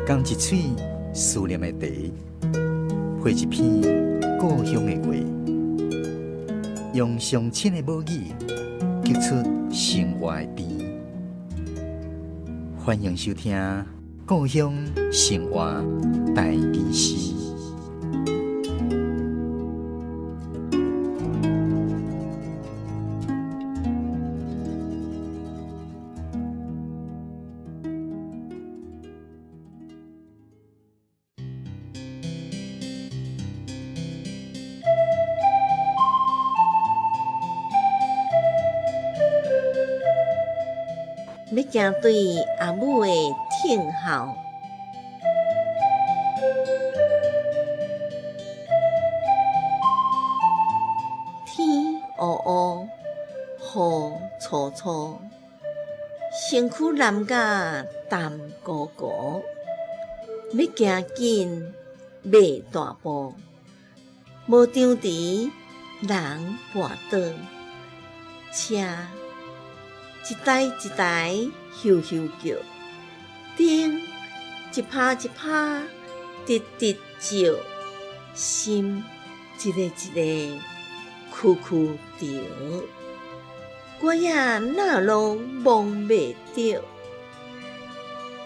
仝一喙思念的茶，配一篇故鄉的話，用上親的母語，激出生活的甜。歡迎收聽《故鄉生活台語詩》。欲行對阿母的聽候，天烏烏，雨粗粗，身軀淋甲澹糊糊，欲行緊，邁大步，無張持，人跋倒，車一台一台咻咻叫，燈一拍一拍直直照，心一个一个屈屈著，我也哪攏摸袂著，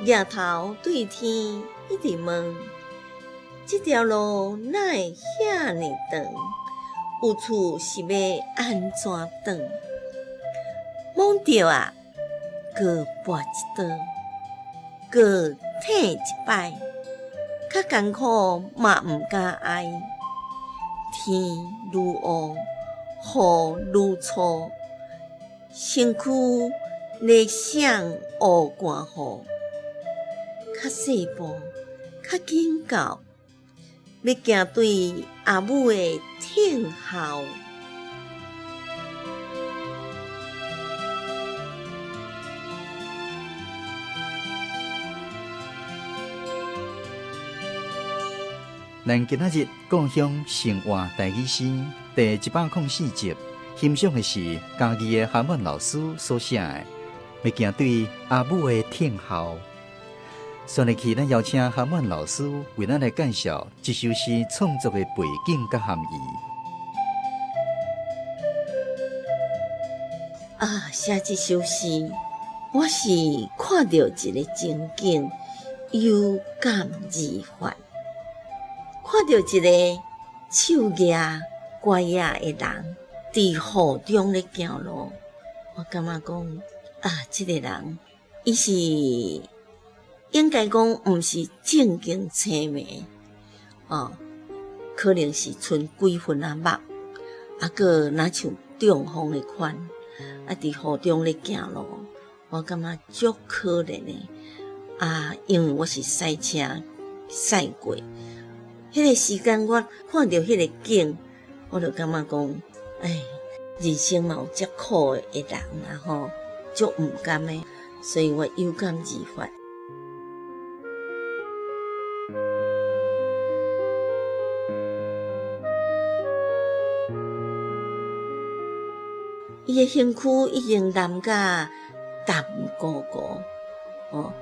举頭對天一直問，這條路哪會遐爾長？有厝是欲按怎轉？摸著啊，閣跋一倒，閣退一擺，較艱苦嘛毋敢哀。天愈烏，雨愈粗，身軀咧閃烏寒雨，較細步，較緊到，欲行對阿母的聽候。咱今仔日故鄉生活台語詩第104集，欣賞的是嘉義的韓曼老師所寫的《欲行對阿母的聽候》。煞落去，咱邀請韓曼老師為咱來介紹這首詩創作的背景佮含義。啊，寫這首詩，我是看著一个情景，有感而發。看著一个手舉拐仔的人，佇雨中咧行路，我感覺講啊，這个人伊是應該講毋是正經青盲哦，可能是賰幾分仔目，啊，閣若像中風的款，啊，佇雨中咧行路，我感覺足可憐的啊，因為我是駛車駛過。彼个時間，我看著彼个景，我就感覺講，哎，人生嘛有遮苦的人啊吼，足毋甘的，所以我有感而發。伊的身軀已經淋甲澹糊糊，哦，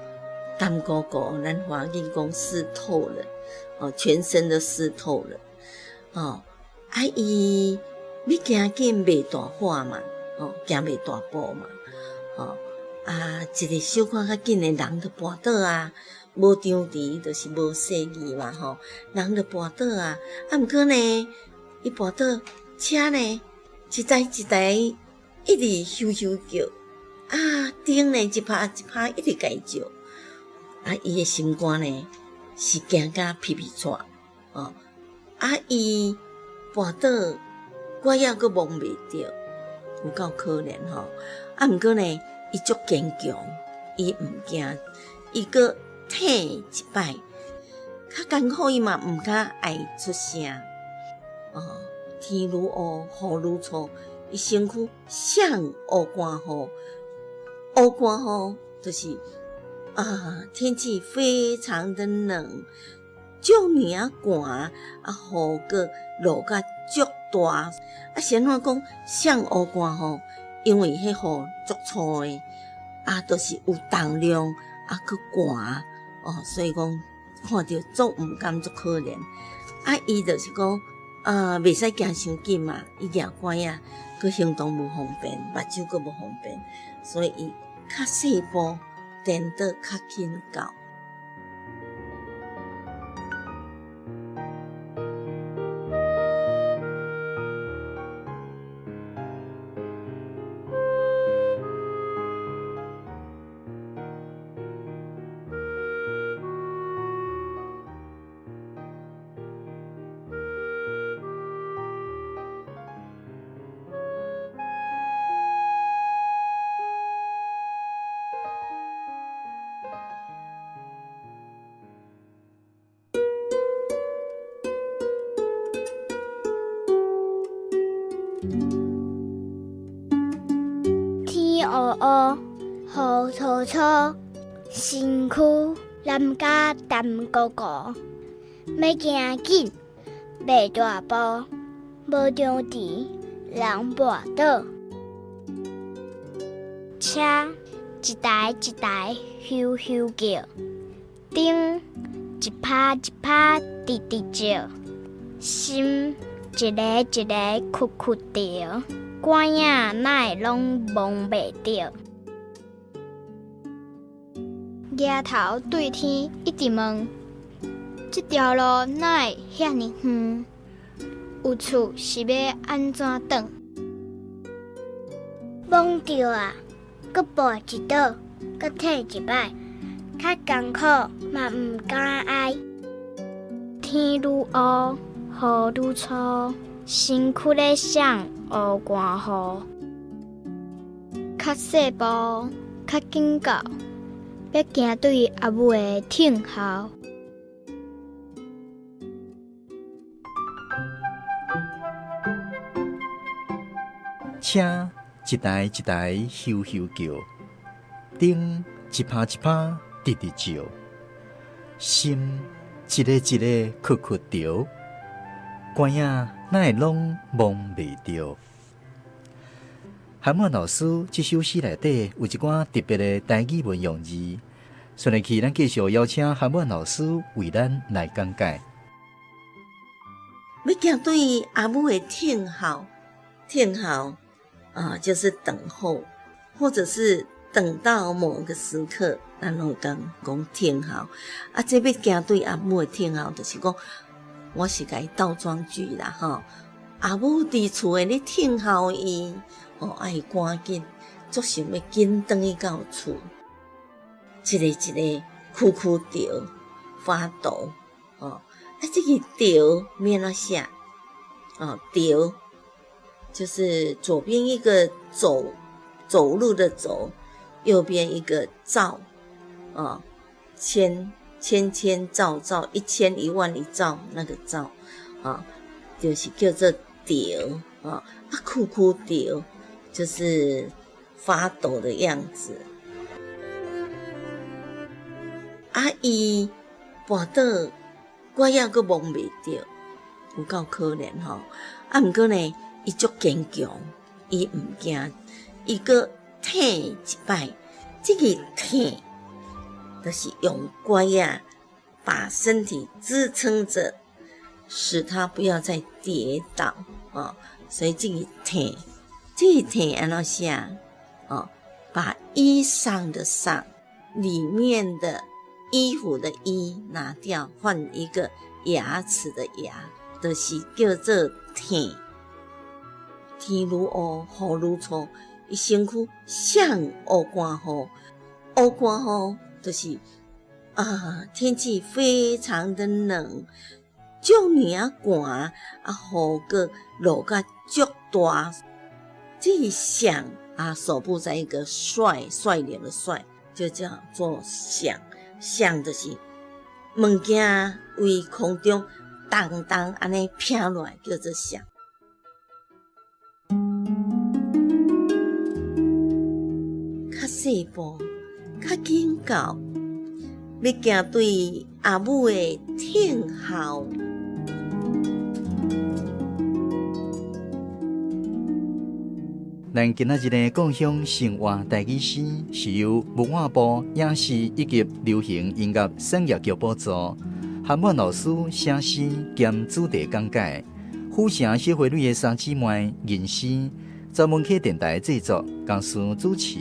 澹糊糊，咱華語講濕透了。哦，全身都濕透了，哦，啊，伊欲行緊袂大喊嘛，哦，行袂大步嘛，哦，啊，一个小可較緊的人就跋倒啊，無張持就是無細意嘛，吼，人就跋倒啊，啊，毋過呢，伊跋倒，車呢，一台一台一直咻咻叫，啊，燈呢一拍一拍一直共照，啊，伊的心肝呢，是驚甲皮皮掣，哦，啊，伊跋倒，我猶閣摸袂著，有夠可憐吼。啊，毋過呢，伊足堅強，伊毋驚，伊閣退一擺，較艱苦伊嘛毋敢愛出聲。哦，天愈烏，雨愈粗，伊身軀閃烏寒雨，烏寒雨就是。啊，天氣非常的冷，遮爾仔寒，啊雨閣落甲足大，啊是按怎講？閃烏寒雨，因為彼雨足粗的，啊，就是有重量，啊閣寒，哦，所以講看著足毋甘足可憐。啊，伊就是講啊，袂使行傷緊嘛，伊舉拐仔，閣行動無方便，目睭閣無方便，所以伊較細步，顛倒較緊到。天烏烏，雨粗粗，身軀淋甲澹糊糊，欲行緊，邁大步，無張持，人跋倒。車一台一台咻咻叫，燈一拍一拍直直照，心一个一个屈屈著，拐仔哪會攏摸袂著？額頭對天一直問，這條路哪會遐爾遠？有厝是欲按怎轉？摸著啊，閣跋一倒，閣退一擺，較艱苦嘛毋敢哀。天愈烏，雨愈粗，身軀咧摔烏寒雨。較細步，較緊到，欲行對阿母的等候。車一台一台咻咻叫，燈一拍一拍直直照，心一个一个屈屈著，拐仔哪會攏摸袂著？韓滿老師這首詩內底有一寡特別的台語文用字，順下去咱繼續邀請韓滿老師為咱來講解。欲行對阿母的等候，等候啊，就是等候，或者是等到某個時刻，咱攏會講講等候。啊，這欲行對阿母的等候，就是講我是共伊倒裝句啦，吼。阿母佇厝內咧等候伊，吼，愛伊趕緊，足想欲緊轉去到厝，一個一個屈屈著發抖，吼。啊，這個著欲按怎寫？哦，著就是左邊一個走，走路的走，右邊一個兆，哦，千千千兆兆，一千一萬一兆那個兆，啊，就是叫做著，啊，屈屈著，就是發抖的樣子。啊，伊跋倒，拐仔閣摸袂著，有夠可憐吼。啊，毋過呢，伊足堅強，伊毋驚，伊閣退一擺，這個退，就是用拐仔把身體支撐著，使他不要再跌倒哦。所以這個退，這個退按怎寫？哦，把衣裳的裳裡面的衣服的衣拿掉，換一個牙齒的牙，就是叫做退。天愈烏，雨愈粗，伊身軀像烏寒雨，烏寒雨就是啊，天氣非常的冷，遮爾仔寒，啊雨閣落甲足大。這個響啊，手部在一個率，率領的率，就叫做響。響就是物件為空中重重按呢飄落來，叫做響。較細步，較緊到，欲行對阿母的等候。咱今仔日的故鄉生活台語詩是由文化部影視以及流行音樂產業局補助，韓滿老師寫詩兼主題講解，府城協會裡的三姊妹吟詩，專門客電台製作，公司主持。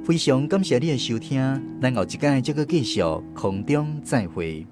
非常感謝你的收聽，咱後一擺再閣繼續空中再會。